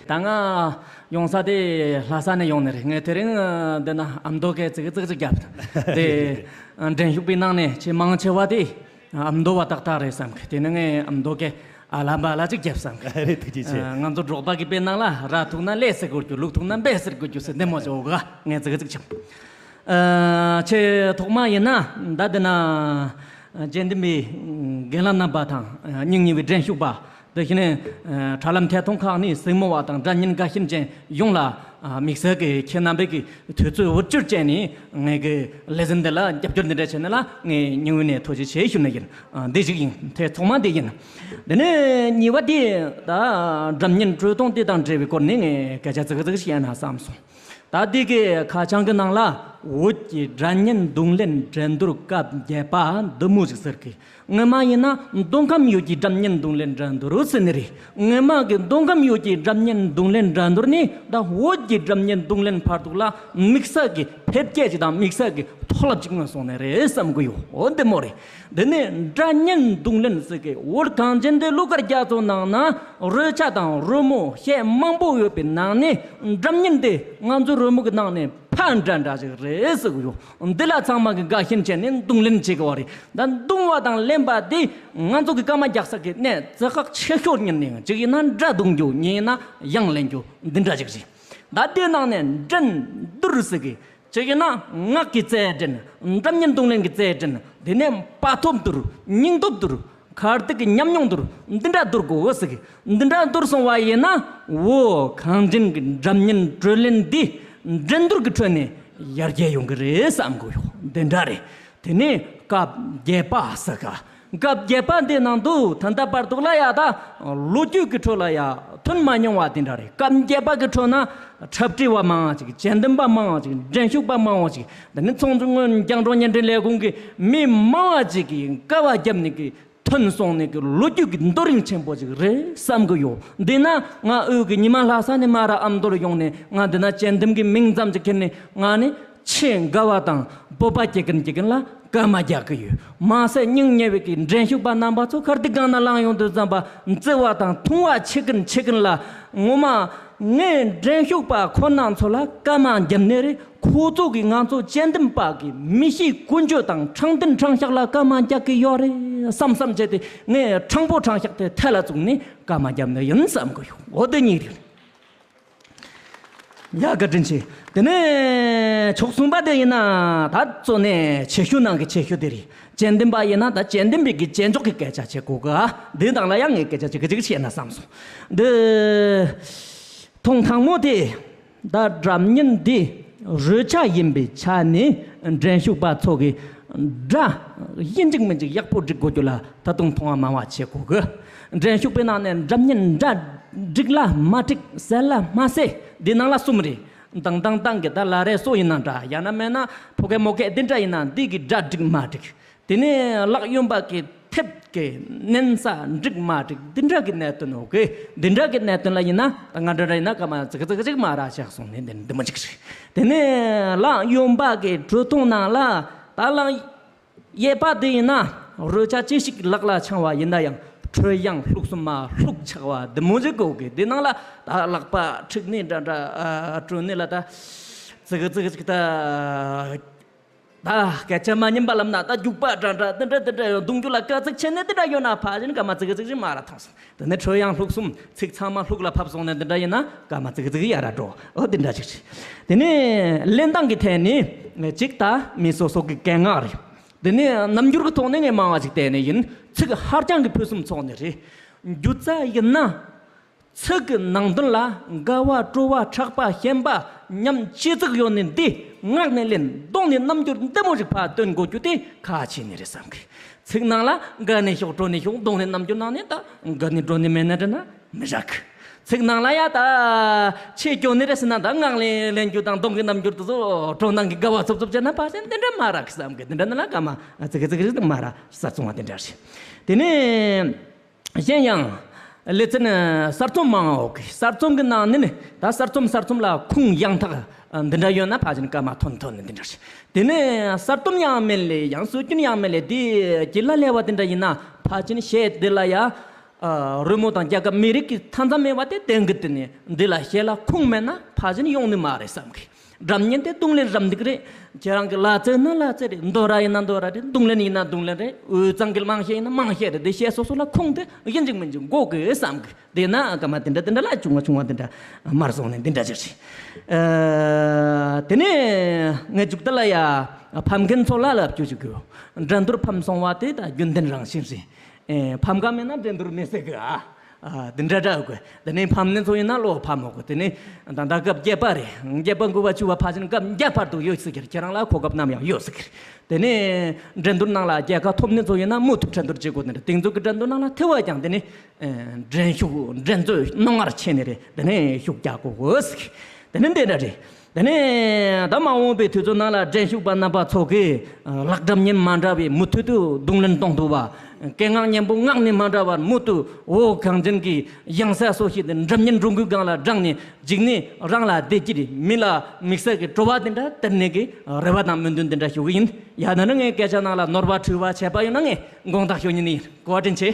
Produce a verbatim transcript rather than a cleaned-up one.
ད་ང་ཡོང་ས་དེ་ལྷ་ས་ནས་ཡོང་ནི་རེད། ངས་དེ་རིང་འདི་ན་ཨ་མདོ་གི་ཙིག་ཙིག་ཅིག་བརྒྱབ། དེ་འགྲན་ཞུགས་པའི་ནང་ནས་ཆེས་མང་ཆེ་བ་དེ་ཨ་མདོ་བ་ཏག་ཏག་རེད་བསམ་གི། དེ་ནི་ངས་ཨ་མདོ་གི་ཨ་ལ་འབའ་ལ་ཅིག་བརྒྱབ་བསམ་གི། རེད། ཐུགས་རྗེ་ཆེ། ང་ཚོ་འབྲོག་པ་གི་དཔེ་ནང་ལ་ར་ཐུག་ན་ལས་ཟེར་དགོས་རྒྱུ། ལུག་ཐུག་ན་འབའ་ཟེར་དགོས་རྒྱུ་ཟེར་འདི་མོ་ཅིག་ཡོད་ག། ངས་ཙིག་ཙིག་བྱུང་། ཨ། ཆེས་ཐོག་མ་ཡིན་ན་ད་འདི་ན་ཨ་དཔྱད་འདེམས་པའི་རྒན་ལགས་རྣམ་པ་དང་ཨ་སྙིང་ཉེ་བའི་འགྲན་ཞུགས་པ། དེ་བཞིན་ཨ་དྲ་ལམ་ཐད་གཏོང་ཁག་ནས་གཟིགས་མོ་བ་དང་སྒྲ་སྙན་དགའ་ཞེན་ཅན་ཡོངས་ལ་ཨ་དམིགས་བསལ་གྱི་ཁྱེད་རྣམ་པས་ཀྱི་དུས་ཚོད་འུར་སྒྱུར་བྱས་ནས་ངའི་གི་ལེ་ཚན་འདི་ལ་རྒྱབ་སྐྱོར་འདི་འདྲ་བྱས་ནི་ལ་ངས་སྙིང་དབུས་ནས་ཐུགས་རྗེ་ཆེ་ཞུ་ནི་ཡིན། ཨ་འདི་ཞིག་ཡིན། དེ་ཐོག་མ་འདི་ཡིན། དེ་ནས་གཉིས་པ་འདི་ད་སྒྲ་སྙན་དཀྲོལ་གཏོང་འདི་དང་འབྲེལ་བའི་སྐོར་ནས་ངས་སྐད་ཆ་ཙིག་ཙིག་བཤད་ན་བསམ་སོང་། ད་འདི་གི་ཁ་བྱང་གི་ནང་ལ་བོད་ཀྱི་སྒྲ་སྙན་རྡུང་ལེན་འགྲན་བསྡུར་སྐབས་བརྒྱད་པ་འདི་མོ་ཞིག་ཟེར་གི། སྔོན་མ་ཡིན་ན་མདོ་ཁམས་ཡུལ་གྱི་སྒྲ་སྙན་རྡུང་ལེན་འགྲན་བསྡུར་ཟེར་ནི་རེད། སྔོན་མ་གི་མདོ་ཁམས་ཡུལ་གྱི་སྒྲ་སྙན་རྡུང་ལེན་འགྲན་བསྡུར་ནི་ད་བོད་ཀྱི་སྒྲ་སྙན་རྡུང་ལེན་ཕར་ཐུག་ལ་དམིགས་བསལ་གྱི་འཕེལ་རྒྱས་ཅིག་དང་དམིགས་བསལ་གྱི་མཐོ་རླབས་ཅིག་མངོན་སོང་ནི་རེད་བསམ་གི་ཡོད། འོ་འདི་མོ་རེད། འདི་ནི་སྒྲ་སྙན་རྡུང་ལེན་ཟེར་གི། བོད་གངས་ཅན་གྱི་གླུ་གར་རྒྱ་མཚོ་ནང་ན་རོལ་ཆ་དང་རོལ་མོ་ཞེས་མང་པོ་ཡོད་པའི་ནང་ནས་སྒྲ་སྙན་དེ་ང་ཚོའི་རོལ་མོ་གི་ནང་ནས་ཕ་འདྲ་འདྲ་ཞིག་རེད་ཟེར་གི་ཡོད། འདི་ལ་ཚང་མ་གི་དགའ་ཞེན་བྱས་ནས་རྡུང་ལེན་བྱེད་དགོས་པ་རེད། ད་རྡུང་བ་དང་ལེན་པ་དེ་ང་ཚོ་གི་སྐར་མ་རྒྱག་ས་གི་གནས་རྩི་ཁག་ཆེ་ཤོས་ཉིད་ནས་གཅིག་ཡིན་ན་སྒྲ་རྡུང་རྒྱུ། གཉིས་ཡིན་ན་དབྱངས་ལེན་རྒྱུ། འདི་འདྲ་ཞིག་རེད། ད་དེའི་ནང་ནས་འགྲན་བསྡུར་ཟེར་གི། གཅིག་ཡིན་ན་ངག་གི་རྩལ་འགྲན། སྒྲ་སྙན་རྡུང་ལེན་གྱི་རྩལ་འགྲན། དེ་ནས་བ་ཐོབ་བསྡུར། སྙིང་སྟོབས་བསྡུར། ཁ་སྡུག་གི་ཉམས་མྱོང་བསྡུར། འདི་འདྲ་བསྡུར་དགོས་ཟེར་གི། འདི་འདྲ་བསྡུར་སོང་བ་ཡིན་ན་བོད་གངས་ཅན་གྱི་སྒྲ་སྙན་དཀྲོལ་ལེན་འདི་འགྲན་བསྡུར་གྱི་ཁྲོད་ནས་ཡར་རྒྱས་ཡོང་གི་རེད་བསམ་གི་ཡོད། འདི་འདྲ་རེད། དེ་ནས་སྐབས་བརྒྱད་པ་ཟེར་ག། སྐབས་བརྒྱད་པ་འདི་ནང་དུ་ད་ལྟ་བར་དུ་ལ་ཡ་ད་ལོ་རྒྱུས་ཀྱི་ཁྲོད་ལ་ཡ་ཐོན་མ་མྱོང་བ་དེ་འདྲ་རེད། སྐབས་བརྒྱད་པ་གི་ཁྲོད་ན་འཁྲབ་ཁྲིད་པ་མང་བ་ཅིག། དཔྱད་འདེམས་པ་མང་བ་ཅིག། འགྲན་ཞུགས་པ་མང་བ་ཅིག། དེ་ནི་ཚོགས་འཛིན་སྔོན་རྒྱང་སྒྲོག་བརྙན་འཕྲིན་ལས་ཁུངས་ཀྱི་མི་མང་བ་ཅིག་གིས་དཀའ་བ་བརྒྱབ་ནས་ཀྱི་ཐོན་སོང་ནས་ཀྱི་ལོ་རྒྱུས་ཀྱི་རྡོ་རིང་ཆེན་པོ་ཅིག་རེད་བསམ་གི་ཡོད། འདི་ན་ང་དབུས་ཀྱི་ཉི་མ་ལྷ་ས་ནས་མར་ཨ་མདོར་ཡོང་ནས་ང་འདི་ན་དཔྱད་འདེམས་ཀྱི་མིང་ཙམ་ཅིག་ཁྱེར་ནས་ང་ནི་ཆེས་དགའ་བ་དང་སྤོབས་པ་སྐྱེ་གིན་སྐྱེ་གིན་ལ་སྐར་མ་རྒྱག་གི་ཡོད། མ་ཟད་སྙིང་ཉེ་བའི་གི་འགྲན་ཞུགས་པ་རྣམ་པ་ཚོ་ཁར་འདི་སྒང་ན་ལངས་ཡོང་དུས་ཙམ་པ་བརྩེ་བ་དང་མཐོང་བ་ཆེ་གིན་ཆེ་གིན་ལ་ངོ་མ་ངས་འགྲན་ཞུགས་པ་ཁོ་ན་ཚོ་ལ་སྐར་མ་བརྒྱབ་ནི་རེད། ཁོ་ཚོ་གིས་ང་ཚོ་དཔྱད་འདེམས་པ་གི་མི་གཤིས་ཀུན་སྤྱོད་དང་དྲང་བདེན་དྲང་གཞག་ལ་སྐར་མ་རྒྱག་གི་ཡོད་རེད་བསམ་བསམ་བྱས་ཏེ་ངས་དྲང་པོ་དྲང་གཞག་དེ་ཐད་ལ་བཙུགས་ནས་སྐར་མ་བརྒྱབ་ནི་ཡིན་བསམ་གི་ཡོད། འོ་དེ་གཉིས་རེད། ཡ་བཀའ་དྲིན་ཆེ། དེ་ནས་ཕྱོགས་གསུམ་པ་དེ་ཡིན་ན་ད་གཙོ་གནད་ཆེ་ཤོས་ནང་གི་ཆེ་ཤོས་དེ་རེད། དཔྱད་འདེམས་པ་ཡིན་ན་ད་དཔྱད་འདེམས་པའི་གི་དཔྱད་འཇོག་གི་སྐད་ཆ་བྱེད་དགོས་ག། འདི་དང་ལ་ཡང་ངས་སྐད་ཆ་ཅིག་གི་ཅིག་བཤད་ན་བསམ་སོང་། འདི་ཐོག་དང་པོ་དེ་ད་སྒྲ་སྙན་འདི་རོལ་ཆ་ཡིན་པའི་ཆ་ནས་འགྲན་ཞུགས་པ་ཚོ་གི་སྒྲ་ཡིན་གཅིག་མིན་གཅིག་ཡག་པོ་སྒྲིག་དགོས་རྒྱུ་ལ་ད་དུང་མཐོང་བ་མང་བ་བྱེད་དགོས་གི། འགྲན་ཞུགས་པའི་ནང་ནས་སྒྲ་སྙན་སྒྲ་འགྲིག་ལ་མ་འགྲིག་གསལ་ལ་མ་གསལ་འདི་ནང་ལ་གསུམ་རེད། དང་དང་དང་གི་ད་ལ་རེ་སོ་ཡིན་ན་འདྲ། ཡང་ན་མེད་ན་ཕོ་སྐད་མོ་སྐད་འདི་འདྲ་ཡིན་ན་འདི་གི་སྒྲ་འགྲིག་མ་འགྲིག། དེ་ནས་ལག་གཡོན་པ་གི་མཐེབ་ཀྱི་མནན་ས་འགྲིག་མ་འགྲིག་འདི་འདྲ་གི་གནད་དོན་ཡོད་གི། འདི་འདྲ་གི་གནད་དོན་ལ་ཡིན་ན་ད་ང་འདྲ་འདྲ་ཡིན་ན་སྐར་མ་ཙིག་ཙིག་ཅིག་མ་ར་བཞག་སོང་ནས་འདི་འདི་མ་འཇིག་རེད། དེ་ནས་ལག་གཡོན་པ་གི་དཀྲོལ་གཏོང་ནང་ལ་ད་ལག་གཡས་པ་དེ་ཡིན་ན་རོལ་ཆ་ཅི་ཞིག་ལག་ལ་འཆང་བ་ཡིན་ན་ཡང་དཀྲོལ་དབྱངས་ལྷུག་གསུམ་མ་ལྷུག་ཆགས་པ་འདི་མོ་ཟིག་དགོས་གི། འདི་ནང་ལ་ད་ལག་པ་འཁྲིག་ནས་འདྲ་འདྲ་ཨ་དཀྲོལ་ནས་ལ་ད་ཙིག་ཙིག་ཅིག་ད། ད་སྐད་ཆ་མ་ཉན་པ་ལབ་ན་ད་རྒྱུག་པ་འདྲ་འདྲ་འདི་འདྲ་འདི་འདྲ་ཡང་རྡུང་རྒྱུ་ལ་དཀའ་ཚེགས་ཆེ་ནས་འདི་འདྲ་ཡོད་ན་ཕ་ཞིན་སྐར་མ་ཙིག་ཙིག་ཅིག་མ་ར་ཐོངས་སོང་། དེ་ནས་དཀྲོལ་དབྱངས་ལྷུག་གསུམ་ཚིག་ཚང་མ་ལྷུག་ལ་ཕབ་སོང་ནས་འདི་འདྲ་ཡིན་ན་སྐར་མ་ཙིག་ཙིག་ཡར་ར་འགྲོ། འོ་འདི་འདྲ་ཅིག་རེད། དེ་ནས་ལེན་སྟངས་ཀྱི་ཐད་ནས་གཅིག་ད་མི་སོ་སོ་གི་སྐད་ངག་རེད། དེ་ནས་རྣམ་འགྱུར་གྱི་ཐོག་ནས་ངས་མང་བ་ཅིག་བལྟས་ནས་ཡིན། ཚིག་ཧ་ཅང་གི་ཕུན་སུམ་ཚོགས་ནས་རེད། སྒྱུ་རྩལ་ཡིན་ན། ཚིག་གི་ནང་དོན་ལ་དགའ་བ་སྤྲོ་བ་ཕྲག་པ་ཞེན་པ་ཉམས་ཅི་ཙིག་ཡོད་ནི་འདི་ངག་ནས་ལེན་གདོང་ནས་རྣམ་འགྱུར་འདི་མོ་ཞིག་ཕར་སྟོན་དགོས་རྒྱུ་དེ་ཁག་ཆེ་ནི་རེད་བསམ་གི། ཚིག་ནང་ལ་དགའ་ནས་ཤོག་སྤྲོ་ནས་ཤོག་གདོང་ནས་རྣམ་འགྱུར་ནང་ནས་ད་དགའ་ནི་སྤྲོ་ནི་མེད་ན་འདྲ་ན་མི་རག་གི། ཚིག་ནང་ལ་ཡ་ད་ཆེ་སྐྱོ་ནི་རེད་ཟེར་ན་ད་ངག་ནས་ལེན་རྒྱུ་དང་གདོང་གི་རྣམ་འགྱུར་དེ་ཚོ་སྤྲོ་སྣང་གི་དགའ་བ་ཚོབ་ཚོབ་བྱས་ན་ཕལ་ཆེར་འདི་འདྲ་མ་རག་གི་བསམ་གི། འདི་འདྲ་ནི་ལ་སྐར་མ་ཙིག་གེ་ཙིག་གེ་ཟིག་མ་རག་ས་ཚོང་བ་འདི་འདྲ་རེད། དེ་ནས། གཞན་ཡང་། ལེ་ཚན་གསར་རྩོམ་མང་བ་འོག་གི་གསར་རྩོམ་གྱི་ནང་ནས་ནི་ད་གསར་རྩོམ་གསར་རྩོམ་ལ་ཁུངས་ཡང་དག་འདི་འདྲ་ཡོད་ན་ཕལ་ཆེར་སྐར་མ་ཐོན་ཐོན་ནི་འདི་འདྲ་རེད། དེ་ནས་གསར་རྩོམ་ཡང་མིན་ལེ་ཡང་སྲོལ་རྒྱུན་ཡང་མིན་ལེ་དེ་རྒྱུད་ལ་སླེབས་པ་འདི་འདྲ་ཡིན་ན་ཕལ་ཆེར་གཞས་འདི་ལ་ཡ་ ཨ། རོལ་མོ་དང་རྒྱལ་ཁབ་མི་རིགས་ཀྱི་མཐའ་མཚམས་མེད་པ་དེ་བསྟན་གི། དེ་ནས་འདི་ལ་ཞལ་ལ་ཁུངས་མེད་ན་ཕ་གཞན་ཡོང་ནི་མ་རེད་བསམ་གི། སྒྲ་སྙན་དེ་རྡུང་ལེན་རམ་འདེགས་རེད། ཁྱེད་རང་གི་ལ་རྩེ་ན་ལ་རྩེ་རེད། འདོ་ར་ཡིན་ན་འདོ་ར་རེད། རྡུང་ལེན་ཡིན་ན་རྡུང་ལེན་རེད། འོས་གཙང་གི་རྨང་གཞི་ཡིན་ན་རྨང་གཞི་རེད། དེ་ཞལ་སོ་སོ་ལ་ཁུངས་དེ་ཡིན་གཅིག་མིན་གཅིག་དགོས་གི་བསམ་གི། དེ་ན་སྐར་མ་དེ་འདྲ་དེ་འདྲ་ལ་ཆུང་བ་ཆུང་བ་དེ་འདྲ་མར་སོང་ནས་དེ་འདྲ་ཅིག་རེད། ཨ། དེ་ནས་ངས་མཇུག་མཐའ་ལ་ཡ་ཕམ་མཁན་ཚོ་ལ་ལབ་རྒྱུ་ཞིག་གི། འགྲན་བསྡུར་ཕམ་སོང་བ་དེ་ད་རྒྱུན་ལྡན་རང་བཞིན་རེད། ཨེ། ཕམ་ཁ་མེད་ན་འགྲན་བསྡུར་མེད་ཟེར་གི། ཨ། ཨ། དེ་འདྲ་འདྲ་གི། དེ་ནས་ཕམ་ནི་ཚོ་ཡིན་ན་བློ་ཕམ་མོ་གི། དེ་ནས་ད་ལྟ་སྐབས་བརྒྱད་པ་རེད། བརྒྱད་པ་འགོ་བ་བཅུ་བ་ཕལ་ཆེར་སྐབས་བརྒྱད་བར་དུ་ཡོད་ཟེར་གི། ཁྱེད་རང་ལ་གོ་སྐབས་ནམ་ཡང་ཡོད་ཟེར་གི། དེ་ནས་འགྲན་བསྡུར་ནང་ལ་རྒྱལ་ཁ་ཐོབ་ནི་ཚོ་ཡིན་ན་མུ་མཐུད་འགྲན་བསྡུར་བྱེད་དགོས། དེ་འདྲ་དེང་དུས་ཀྱི་འགྲན་བསྡུར་ནང་ལ་ཐེ་བ་ཀྱང་དེ་ནས། ཨེ། འགྲན་ཞུགས་འགྲན་རྩོད་རྣོ་ངར་ཆེ་ནི་རེད། དེ་ནས་ཤུགས་རྒྱག་དགོས་གི་ཟེར་གི། དེ་ནས་འདི་འདྲ་རེད། དེ་ནས་ད་མ་འོངས་པའི་དུས་ཚོད་ནང་ལ་འགྲན་ཞུགས་པ་རྣམ་པ་ཚོ་གིས་ལག་སྒྲ་སྙན་མ་འདྲ་བའི་མུ་མཐུད་དུ་རྡུང་ལེན་གཏོང་ཐུབ་པ། སྐད་ངག་སྙན་པོ་ངག་ནས་མ་འདྲ་བར་མུ་མཐུད་འོ་གངས་ཅན་གྱི་ཡང་ས་སོ་ཞིག་ཏུ་འགྲམ་ཉན་འགྲོ་འགུལ་སྒང་ལ་བསྒྲེངས་ནས་འཇིགས་ནས་རང་ལ་བདེ་སྐྱིད་མི་ལ་དམིགས་བསལ་གྱི་སྤྲོ་བ་དེ་འདྲ་སྟེར་ནས་ཀྱི་རེ་བ་དང་སྨོན་འདུན་དེ་འདྲ་ཞུ་གི་ཡིན། ཡང་ན་ནི་ངའི་སྐད་ཆ་ནང་ལ་ནོར་བ་འཁྲུལ་བ་ཆད་པ་ཡོད་ན་ངས་དགོངས་དག་ཞུ་ཉན་ནི་ཡིན། གོ་བ་དྲིན་ཆེ།